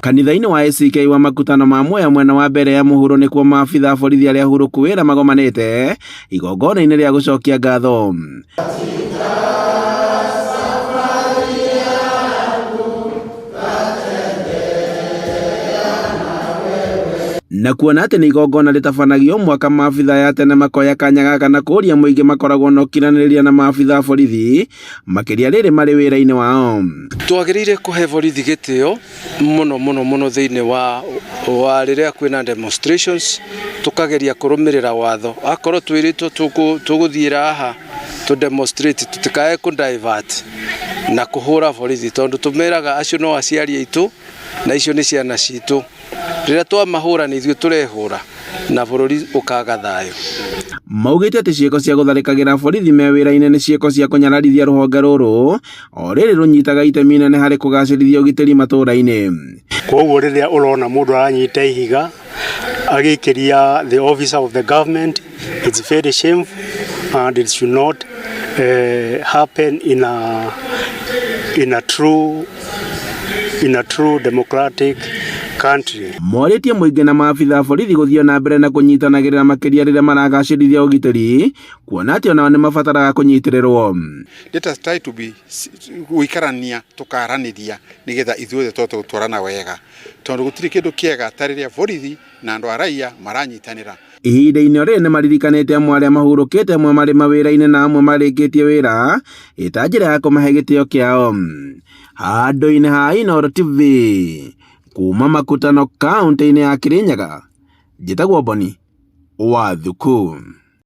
Kanitha-inĩ wa ACK wa Makutano ma Mwea mwena wa mbere ya mũhuro nĩkuo maabitha a borithi arĩa hurũku wĩra magomanĩte igongona-inĩ rĩa gũcokia ngatho. Na kuona atĩ nĩ igongona rĩtabanagio mwaka, maabitha ya tene makoya kanya gaka na kũũria mũingĩ makoragwo na ũkiranĩrĩria na maabitha a borithi makĩria rĩrĩ marĩ wĩra-inĩ wao. Twagĩrĩire kũhe borithi gĩtĩo mũno mũno mũno thĩinĩ wa rĩrĩa kwĩna demonstrations, tũkageria kũrũmĩrĩra watho. Akorwo twĩrĩtwo tũgũthiĩra haha tũ demonstrate, tũtikae kũ divert na kũhũra borithi, tondũ tũmeraga acio no aciari aitũ na icio nĩ ciana citũ. Rĩrĩa twamahũra nĩ ithuĩ tũrehũra na bũrũri ũkaga thayũ. Maugĩte atĩ ciĩko cia gũtharĩkagĩra borithi me wĩra-inĩ nĩ ciĩko cia kũnyararithia rũhonge rũrũ o rĩrĩ rũnyitaga itemi inene harĩ kũgacĩrithia ũgitĩri matũũra-inĩ. Koguo rĩrĩa ũrona mũndũ aranyita ihiga agĩikĩria the officer of the government, it's very shameful and it should not happen in a true democratic country. Morĩtie mũingĩ na maabitha a borithi gũthiĩ na mbere na kũnyitanagĩrĩra makĩria rĩrĩa maragacĩrithia ũgitĩri, kuona atĩ onao nĩ mabataraga kũnyitĩrĩrwo. Let us try to be gũikarania, tũkaranĩria nĩgetha ithuothe tũhote gũtwarana wega, tondũ gũtirĩ kĩndũ kĩega ta rĩrĩa borithi na andũ a raia maranyitanĩra. Ihinda-inĩ o rĩrĩ nĩ maririkanĩte amwe arĩa mahurũkĩte, amwe marĩ mawĩra-inĩ na amwe marĩkĩtie wĩra ĩta njĩra ya kũmahe gĩtĩo kĩao. Handũ-inĩ ha Inooro TV kuma Makutano, kaũntĩ-inĩ ya Kirinyaga, njĩtagwo Boni wa Thuku.